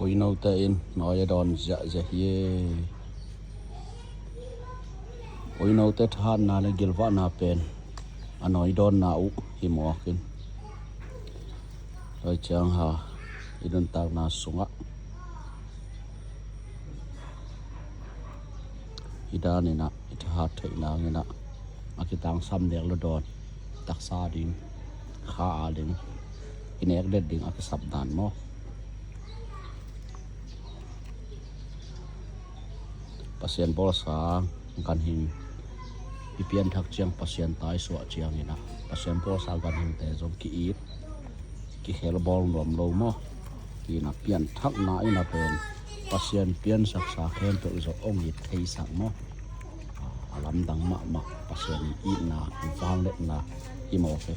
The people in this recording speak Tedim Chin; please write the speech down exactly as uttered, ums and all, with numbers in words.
Uinote in nawi a dawn ziahziah hi e. Uinote thahatna le gilvahna pen a nawi dawnna uh hi mawk in. Tua ciang ha, i nuntakna sungah hi dan inah i thahat theih nang inah a kitangsam nek lo dawn, taksa ding, kha a ding, i nek det ding a kisap dan maw? Pasian bawlsa ganhing i pianthak ciang, Pasian taisuah ciang inah Pasian bawlsa ganhingte zong ki-it, kikhel bawl nuam lo maw? Inah pianthakna inah pen Pasian piansaksa khempeuh zong hong it theisak maw? A lamdang mahmah Pasian itna, vangliatna hi mawk e.